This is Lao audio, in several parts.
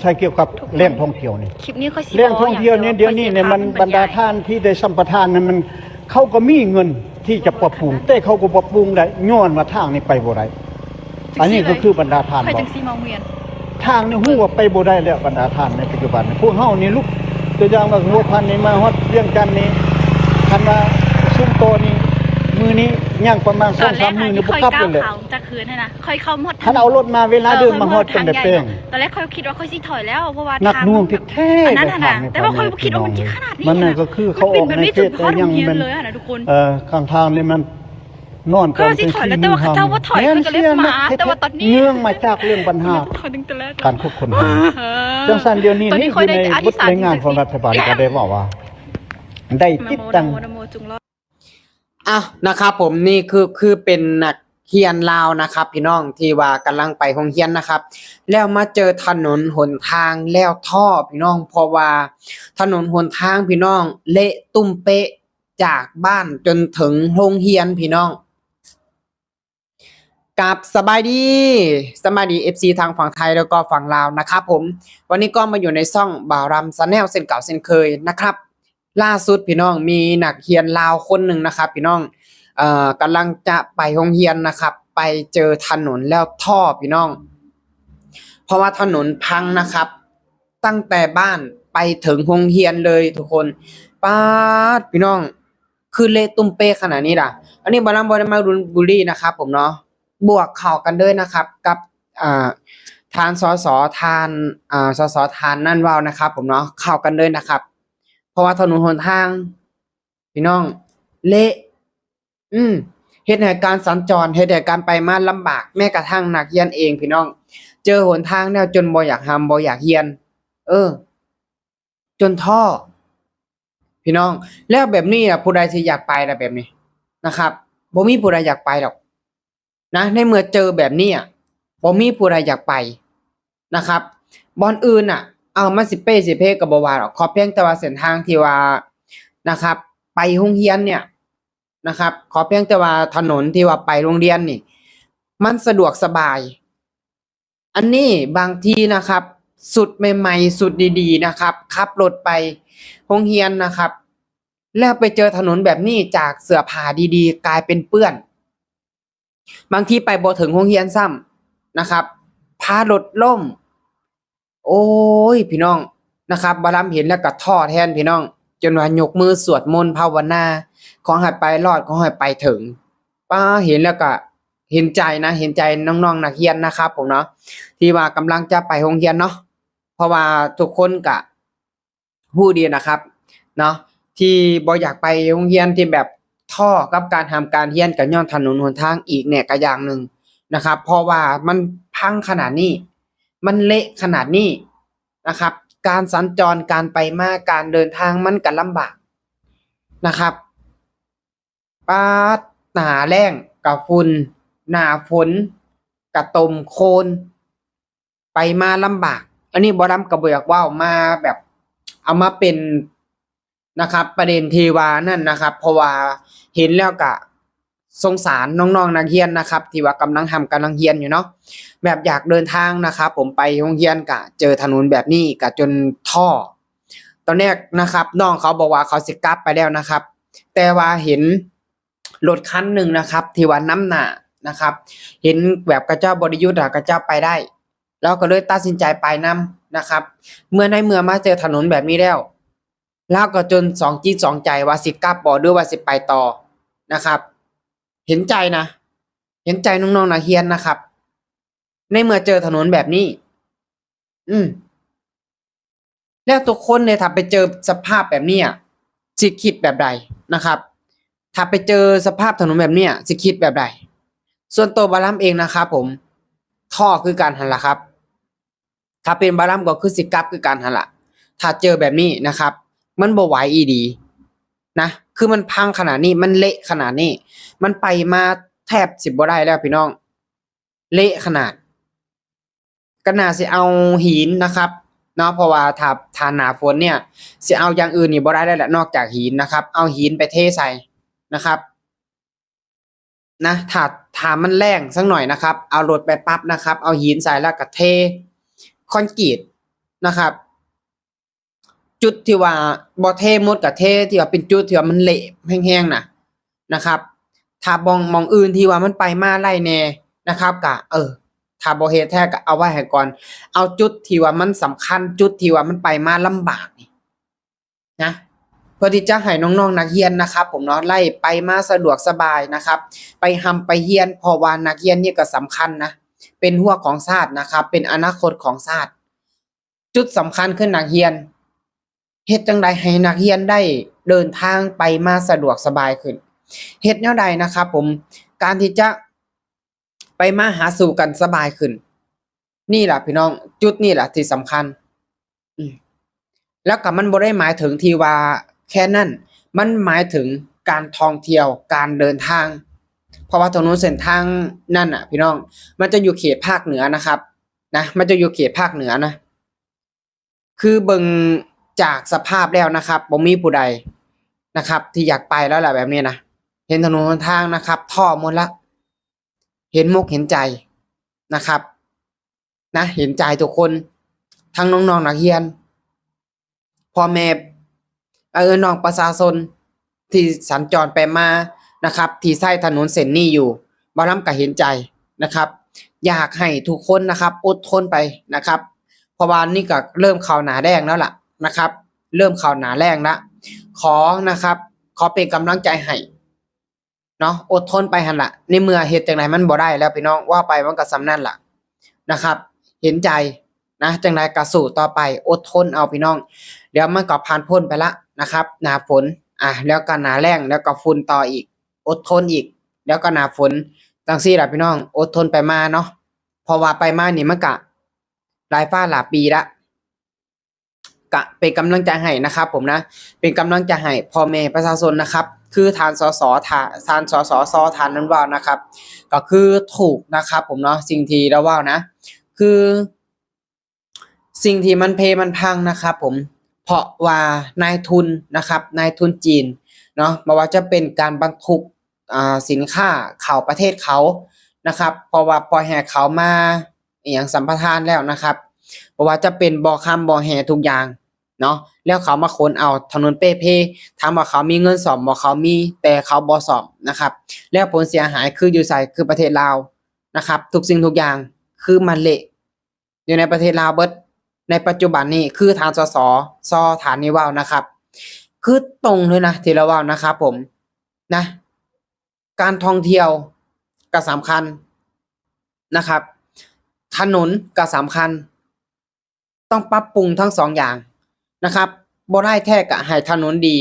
ໃສ່ກ່ຽວກັບແຫຼ່ງທ່ອງທ່ຽວນີ້ ຄລິບນີ້ຂ້ອຍຊິ ແຫຼ່ງທ່ອງທ່ຽວນີ້ ເວົ້າ ດຽວນີ້ນີ້ ມັນ ຂ້ອຍຊິພາເພິ່ນ ບັນດາທ່ານທີ່ໄດ້ສຳປະທານນັ້ນ ມັນ ເຂົາກໍມີເງິນທີ່ຈະປັບປຸງ ແຕ່ເຂົາກໍປັບປຸງໄດ້ ຍ້ອນວ່າທາງນີ້ໄປບໍ່ໄດ້. ອັນນີ້ກໍຄືບັນດາທ່ານ ຂ້ອຍ ເວົ້າ ຈັ່ງຊິມາໂຮງຮຽນ ທາງນີ້ຮູ້ວ່າໄປບໍ່ໄດ້ແລ້ວ ບັນດາທ່ານໃນປັດຈຸບັນນີ້ ພວກເຮົານີ້ລຸກ ຕົວຢ່າງວ່າຫົວພັນນີ້ມາຮອດວຽງຈັນນີ້ ຄັນວ່າຊຸມຕໍ່ນີ້ ມື້ນີ້ຍັງປະມານສອງສາມມື້ນີ້ບໍ່ກັບເລີຍ ຕອນແລກຫັ້ນທີ່ຂ້ອຍກ້າວຂາອອກຈາກເຮືອນຫັ້ນນະ ຂ້ອຍເຂົ້າມາຮອດ ຄັນເອົາລົດມາເວລາເດີມມາຮອດ ເອີ ຂ້ອຍມາຮອດທາງໃຫຍ່ເນາະ ຕອນແລກຂ້ອຍຄິດວ່າຂ້ອຍຊິຖອຍແລ້ວ ເພາະວ່າ ໜັກໜ່ວງແທ້ໆ ອັນນັ້ນຫັ້ນນະ ແຕ່ວ່າຂ້ອຍບໍ່ຄິດວ່າມັນຊິຂະໜາດນີ້ ມັນນັ້ນກໍຄືເຂົາອອກໃນເຟສ ແຕ່ຍັງແມ່ນ ເອີ ຂ້າງທາງນີ້ມັນນອນກັນເປັນສີ່ມື້ຫ້າມື້ ແມ່ນເສຍໜັກແທ້ໆ ເນື່ອງມາຈາກເລື່ອງບັນຫາການຂຸດຄົ້ນຫາ ເອີ ຈັ່ງຊັ້ນດຽວນີ້ນີ້ຢູ່ໃນບົດລາຍງານຂອງລັດຖະບານກໍໄດ້ເວົ້າວ່າ ໄດ້ຕິດຕັ້ງ ເອົ້າ ນະຄັບຜົມ ນີ້ຄື ຄືເປັນນັກຮຽນລາວນະຄັບພີ່ນ້ອງ ທີ່ວ່າກຳລັງໄປໂຮງຮຽນນະຄັບ ແລ້ວມາເຈີຖະໜົນຫົນທາງແລ້ວທໍ້ພີ່ນ້ອງ ເພາະວ່າຖະໜົນຫົນທາງພີ່ນ້ອງ ເລະຕຸ້ມເປະຈາກບ້ານຈົນເຖິງໂຮງຮຽນພີ່ນ້ອງ. ກັບສະບາຍດີ ສະບາຍດີ ເອັຟຊີ ທັງຝັ່ງໄທ ແລ້ວກໍຝັ່ງລາວນະຄັບຜົມ ວັນນີ້ກໍມາຢູ່ໃນຊ່ອງບ່າວລຳ Channel ເຊັ່ນເກົ່າເຊັ່ນເຄີຍນະຄັບ. ລ່າສຸດພີ່ນ້ອງ ມີນັກຮຽນລາວຄົນໜຶ່ງນະຄັບພີ່ນ້ອງ ເອີ ກຳລັງຈະໄປໂຮງຮຽນນະຄັບ ໄປເຈີຖະໜົນແລ້ວທໍ້ພີ່ນ້ອງ ເພາະວ່າຖະໜົນພັງນະຄັບ ຕັ້ງແຕ່ບ້ານໄປເຖິງໂຮງຮຽນເລີຍທຸກຄົນ. ປາດ ພີ່ນ້ອງ ຄືເລະຕຸ້ມເປະຂະໜາດນີ້ລະ. ອັນນີ້ບ່າວລຳບໍ່ໄດ້ມາດຸນບູລີນະຄັບຜົມເນາະ ບວກເຂົ້າກັນເລີຍນະຄັບ ກັບ ອ່າ ທ່ານ ສສ ທ່ານ ອ່າ ສສ ທ່ານນັ້ນເວົ້ານະຄັບຜົມເນາະ ເຂົ້າກັນເລີຍນະຄັບ ເພາະວ່າຖະໜົນຫົນທາງພີ່ນ້ອງ ເລະ ອືມ ເຮັດໃຫ້ການສັນຈອນ ເຮັດໃຫ້ການໄປມາລຳບາກ ແມ້ກະທັ່ງນັກຮຽນເອງພີ່ນ້ອງ ເຈີຫົນທາງແລ້ວຈົນບໍ່ຢາກຮ່ຳບໍ່ຢາກຮຽນ ເອີ ຈົນທໍ້ພີ່ນ້ອງ. ແລ້ວແບບນີ້ລະ ຜູ້ໃດຊິຢາກໄປລະແບບນີ້ນະຄັບ ບໍ່ມີຜູ້ໃດຢາກໄປດອກນະ ໃນເມື່ອເຈີແບບນີ້ ບໍ່ມີຜູ້ໃດຢາກໄປນະຄັບ. ບ່ອນອື່ນນະ ເອົາ ມັນຊິເປ້ຊິເພກໍບໍ່ວ່າດອກ ຂໍພຽງແຕ່ວ່າເສັ້ນທາງທີ່ວ່ານະຄັບ ໄປໂຮງຮຽນນີ້ນະຄັບ ຂໍພຽງແຕ່ວ່າຖະໜົນທີ່ວ່າໄປໂຮງຮຽນນີ້ ມັນສະດວກສະບາຍ. ອັນນີ້ບາງທີນະຄັບ ຊຸດໃໝ່ໆ ຊຸດດີໆ ນະຄັບ ຂັບລົດໄປໂຮງຮຽນນະຄັບ ແລ້ວໄປເຈີຖະໜົນແບບນີ້ ຈາກເສື້ອຜ້າດີໆ ກາຍເປັນເປື້ອນ ບາງທີໄປບໍ່ເຖິງໂຮງຮຽນຊ້ຳນະຄັບ ພາລົດລົ້ມ. ໂອ້ຍ ພີ່ນ້ອງນະຄັບ ບ່າວລຳເຫັນແລ້ວກໍທໍ້ແທນພີ່ນ້ອງ ຈົນວ່າຍົກມືສວດມົນພາວະນາ ຂໍໃຫ້ໄປລອດ ຂໍໃຫ້ໄປເຖິງ. ປ້າ ເຫັນແລ້ວກໍເຫັນໃຈນະ ເຫັນໃຈນ້ອງໆ ນັກຮຽນນະຄັບຜົມເນາະ ທີ່ວ່າກຳລັງຈະໄປໂຮງຮຽນເນາະ ເພາະວ່າທຸກຄົນກະ ຮູ້ດີນະຄັບເນາະ ທີ່ບໍ່ຢາກໄປໂຮງຮຽນ ທີ່ແບບທໍ້ກັບການຮ່ຳການຮຽນ ກໍຍ້ອນຖະໜົນຫົນທາງອີກແນ່ກະຢ່າງໜຶ່ງນະຄັບ ເພາະວ່າມັນພັງຂະໜາດນີ້ ມັນເລະຂະໜາດນີ້ນະຄັບ ການສັນຈອນ ການໄປມາ ການເດີນທາງມັນກະລຳບາກນະຄັບ. ປາດ ໜ້າແລ້ງກະຝຸ່ນ ໜ້າຝົນກະຕົມໂຄນ ໄປມາລຳບາກ. ອັນນີ້ບ່າວລຳກໍບໍ່ຢາກເວົ້າມາແບບ ເອົາມາເປັນນະຄັບ ປະເດັນທີ່ວ່ານັ້ນນະຄັບ ເພາະວ່າເຫັນແລ້ວກະສົງສານນ້ອງໆ ນັກຮຽນນະຄັບ ທີ່ວ່າກຳລັງຮ່ຳກຳລັງຮຽນຢູ່ເນາະ ແບບຢາກເດີນທາງນະຄັບຜົມ ໄປໂຮງຮຽນກະເຈີຖະໜົນແບບນີ້ກະຈົນທໍ້. ຕອນແລກນະຄັບ ນ້ອງເຂົາບອກວ່າເຂົາຊິກັບໄປແລ້ວນະຄັບ ແຕ່ວ່າເຫັນລົດຄັນໜຶ່ງນະຄັບ ທີ່ວ່ານຳໜ້ານະຄັບ ເຫັນແບບເຂົາເຈົ້າບໍ່ໄດ້ຢຸດ ເຂົາເຈົ້າໄປໄດ້ ລາວກໍເລີຍຕັດສິນໃຈໄປນຳນະຄັບ. ເມື່ອໃນເມື່ອມາເຈີຖະໜົນແບບນີ້ແລ້ວ ລາວກໍຈົນສອງຈິດສອງໃຈວ່າຊິກັບບໍ່ ຫຼືວ່າຊິໄປຕໍ່ນະຄັບ. ເຫັນໃຈນະ ເຫັນໃຈນ້ອງໆ ນັກຮຽນນະຄັບ ໃນເມື່ອເຈີຖະໜົນແບບນີ້ ອືມ ແລ້ວທຸກຄົນເດ ຖ້າໄປເຈີສະພາບແບບນີ້ ຊິຄິດແບບໃດນະຄັບ? ຖ້າໄປເຈີສະພາບຖະໜົນແບບນີ້ ຊິຄິດແບບໃດ? ສ່ວນໂຕບ່າວລຳເອງນະຄັບຜົມ ທໍ້ຄືກັນຫັ້ນລະຄັບ. ຖ້າເປັນບ່າວລຳກໍຄືຊິກັບຄືກັນຫັ້ນລະ ຖ້າເຈີແບບນີ້ນະຄັບ ມັນບໍ່ໄຫວອີ່ຫຼີນະ ຄືມັນພັງຂະໜາດນີ້ ມັນເລະຂະໜາດນີ້ ມັນໄປມາແທບຊິບໍ່ໄດ້ແລ້ວພີ່ນ້ອງ ເລະຂະໜາດ. ກໍໜ້າຊິເອົາຫີນນະຄັບເນາະ ເພາະວ່າຖ້າ ຖ້າໜ້າຝົນນີ້ ຊິເອົາຢ່າງອື່ນນີ້ບໍ່ໄດ້ແລ້ວແຫຼະ ນອກຈາກຫີນນະຄັບ ເອົາຫີນໄປເທໃສ່ນະຄັບ ນະ ຖ້າ ຖ້າມັນແລ້ງສັກໜ້ອຍນະຄັບ ເອົາລົດໄປປັບນະຄັບ ເອົາຫີນໃສ່ແລ້ວກໍເທຄອນກຣີດ ນະຄັບ. ຈຸດທີ່ວ່າບໍ່ເທໝົດກະເທ ທີ່ວ່າເປັນຈຸດທີ່ວ່າມັນເລະແຮງໆນະ ນະຄັບ. ຖ້າບ່ອນ ໝ່ອງອື່ນທີ່ວ່າມັນໄປມາໄດ້ແດ່ນະຄັບ ກະ ເອີ ຖ້າບໍ່ເຮັດແທ້ກະເອົາໄວ້ໃຫ້ກ່ອນ. ເອົາຈຸດທີ່ວ່າມັນສຳຄັນ ຈຸດທີ່ວ່າມັນໄປມາລຳບາກນີ້ນະ ເພື່ອທີ່ຈະໃຫ້ນ້ອງໆນັກຮຽນນະຄັບຜົມເນາະ ໄດ້ໄປມາສະດວກສະບາຍນະຄັບ ໄປຮ່ຳໄປຮຽນ ເພາະວ່ານັກຮຽນນີ້ກະສຳຄັນນະ ເປັນຮົວຂອງຊາດນະຄັບ ເປັນອະນາຄົດຂອງຊາດ. ຈຸດສຳຄັນຄືນັກຮຽນ ເຮັດຈັ່ງໃດໃຫ້ນັກຮຽນໄດ້ເດີນທາງໄປມາສະດວກສະບາຍຂຶ້ນ? ເຮັດແນວໃດນະຄັບຜົມ ການທີ່ຈະໄປມາຫາສູ່ກັນສະບາຍຂຶ້ນ? ນີ້ລະພີ່ນ້ອງ ຈຸດນີ້ລະທີ່ສຳຄັນ. ອືມ ແລ້ວກະມັນບໍ່ໄດ້ໝາຍເຖິງທີ່ວ່າແຄ່ນັ້ນ ມັນໝາຍເຖິງການທ່ອງທ່ຽວ ການເດີນທາງ ເພາະວ່າຖະໜົນເສັ້ນທາງນັ້ນນະພີ່ນ້ອງ ມັນຈະຢູ່ເຂດພາກເໜືອນະຄັບ ນະ ມັນຈະຢູ່ເຂດພາກເໜືອນະ. ຄືເບິ່ງຈາກສະພາບແລ້ວນະຄັບ ບໍ່ມີຜູ້ໃດນະຄັບທີ່ຢາກໄປແລ້ວລະແບບນີ້ນະ. ເຫັນຖະໜົນຫົນທາງນະຄັບ ທໍ້ໝົດລະ ເຫັນມົກເຫັນໃຈນະຄັບ ນະ ເຫັນໃຈທຸກຄົນ ທັງນ້ອງໆນັກຮຽນ ພໍ່ແມ່ ເອີ ນ້ອງປະຊາຊົນທີ່ສັນຈອນໄປມານະຄັບ ທີ່ໃຊ້ຖະໜົນເສັ້ນນີ້ຢູ່ ບ່າວລຳກະເຫັນໃຈນະຄັບ. ຢາກໃຫ້ທຸກຄົນນະຄັບ ອົດທົນໄປນະຄັບ ເພາະວ່ານີ້ກະເລີ່ມເຂົ້າໜ້າແລ້ງແລ້ວລະນະຄັບ ເລີ່ມເຂົ້າໜ້າແລ້ງລະ. ຂໍນະຄັບ ຂໍເປັນກຳລັງໃຈໃຫ້ ເນາະ ອົດທົນໄປຫັ້ນລະ ໃນເມື່ອເຮັດຈັ່ງໃດມັນບໍ່ໄດ້ແລ້ວພີ່ນ້ອງ ເວົ້າໄປມັນກະສ່ຳນັ້ນລະນະຄັບ. ເຫັນໃຈນະ ຈັ່ງໃດກະສູ້ຕໍ່ໄປ ອົດທົນເອົາພີ່ນ້ອງ ດຽວມັນກະຜ່ານພົ້ນໄປລະນະຄັບ ໜ້າຝົນ ອາ ແລ້ວກະໜ້າແລ້ງ ແລ້ວກະຝຸ່ນຕໍ່ອີກ ອົດທົນອີກ ແລ້ວກະໜ້າຝົນ ຈັ່ງຊີ້ລະພີ່ນ້ອງ ອົດທົນໄປມາເນາະ ເພາະວ່າໄປມານີ້ມັນກະຫຼາຍຟ້າຫຼາຍປີລະ. ກະເປັນກຳລັງໃຈໃຫ້ນະຄັບຜົມນະ ເປັນກຳລັງໃຈໃຫ້ພໍ່ແມ່ປະຊາຊົນນະຄັບ ຄືທ່ານ ສສ ທ່ານ ທ່ານ ສສ ຊ ທ່ານນັ້ນເວົ້ານະຄັບ ກະຄືຖືກນະຄັບຜົມເນາະ ສິ່ງທີ່ລາວເວົ້ານະ ຄືສິ່ງທີ່ມັນເພມັນພັງນະຄັບຜົມ ເພາະວ່ານາຍທຶນນະຄັບ ນາຍທຶນຈີນເນາະ ບໍ່ວ່າຈະເປັນການບັນທຸກ ອ່າ ສິນຄ້າເຂົ້າປະເທດເຂົານະຄັບ ເພາະວ່າປ່ອຍໃຫ້ເຂົາມາ ອີ່ຫຍັງ ສຳປະທານແລ້ວນະຄັບ ບໍ່ວ່າຈະເປັນບໍ່ຄຳບໍ່ແຮ່ທຸກຢ່າງເນາະ ແລ້ວເຂົາມາຂົນເອົາຖະໜົນເປ່ເພ. ຖາມວ່າເຂົາມີເງິນສ້ອມບໍ່? ເຂົາມີ ແຕ່ເຂົາບໍ່ສ້ອມນະຄັບ ແລ້ວຜົນເສຍຫາຍຄືຢູ່ໃສ? ຄືປະເທດລາວນະຄັບ ທຸກສິ່ງທຸກຢ່າງຄືມັນເລະຢູ່ໃນປະເທດລາວເບິດ ໃນປັດຈຸບັນນີ້ ຄືທ່ານ ສສ ຊ ທ່ານນີ້ເວົ້ານະຄັບ ຄືຕົງເລີຍນະ ທີ່ລາວເວົ້ານະຄັບຜົມ ນະ ການທ່ອງທ່ຽວກະສຳຄັນນະຄັບ ຖະໜົນກະສຳຄັນ ຕ້ອງປັບປຸງທັງສອງຢ່າງນະຄັບ ບໍ່ໄດ້ແທ້ກະໃຫ້ຖະໜົນດີ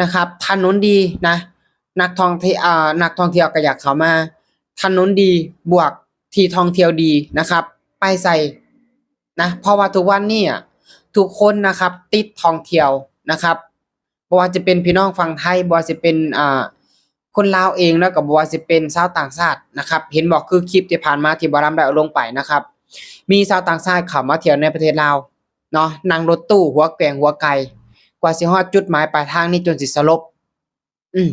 ນະຄັບ ຖະໜົນດີນະ ນັກທ່ອງທ່ຽວ ອາ ນັກທ່ອງທ່ຽວກະຢາກເຂົ້າມາ ຖະໜົນດີບວກທີ່ທ່ອງທ່ຽວດີນະຄັບ ໄປໃສ່ນະ ເພາະວ່າທຸກວັນນີ້ອະ ທຸກຄົນນະຄັບ ຕິດທ່ອງທ່ຽວນະຄັບ ບໍ່ວ່າຈະເປັນພີ່ນ້ອງຝັ່ງໄທ ບໍ່ວ່າຊິເປັນ ອ່າ ຄົນລາວເອງ ແລ້ວກໍບໍ່ວ່າຊິເປັນຊາວຕ່າງຊາດນະຄັບ ເຫັນບໍ່ ຄືຄລິບທີ່ຜ່ານມາທີ່ບ່າວລຳໄດ້ເອົາລົງໄປນະຄັບ ມີຊາວຕ່າງຊາດເຂົ້າມາທ່ຽວໃນປະເທດລາວເນາະ ນັ່ງລົດຕູ້ຫົວແກວ່ງຫົວໄກ່ ກວ່າຊິຮອດຈຸດໝາຍປາຍທາງນີ້ຈົນຊິສະຫຼົບ ອືມ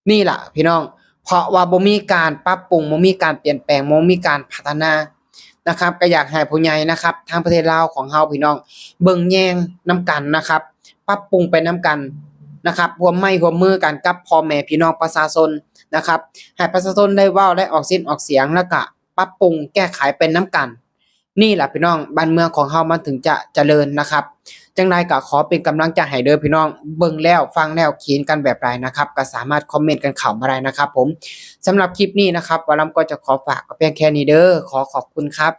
ນີ້ລະພີ່ນ້ອງ ເພາະວ່າບໍ່ມີການປັບປຸງ ບໍ່ມີການປ່ຽນແປງ ບໍ່ມີການພັດທະນານະຄັບ ກໍຢາກໃຫ້ຜູ້ໃຫຍ່ນະຄັບ ທາງປະເທດລາວຂອງເຮົາພີ່ນ້ອງ ເບິ່ງແຍງນຳກັນນະຄັບ ປັບປຸງໄປນຳກັນນະຄັບ ຮ່ວມໄມ້ຮ່ວມມືກັນກັບພໍ່ແມ່ພີ່ນ້ອງປະຊາຊົນນະຄັບ ໃຫ້ປະຊາຊົນໄດ້ເວົ້າ ໄດ້ອອກເສັນອອກສຽງ ແລ້ວກະປັບປຸງແກ້ໄຂໄປນຳກັນ. ນີ້ລະພີ່ນ້ອງ ບ້ານເມືອງຂອງເຮົາມັນເຖິງຈະຈະເລີນນະຄັບ ຈັ່ງໃດກໍຂໍເປັນກຳລັງໃຈໃຫ້ເດີພີ່ນ້ອງ ເບິ່ງແລ້ວຟັງແລ້ວຄິດເຫັນກັນແບບໃດນະຄັບ ກໍສາມາດຄອມເມັນກັນເຂົ້າມາໄດ້ນະຄັບຜົມ. ສຳລັບຄລິບນີ້ນະຄັບ ບ່າວລຳກໍຈະຂໍຝາກກໍພຽງແຄ່ນີ້ເດີ ຂໍຂອບຄຸນຄັບ.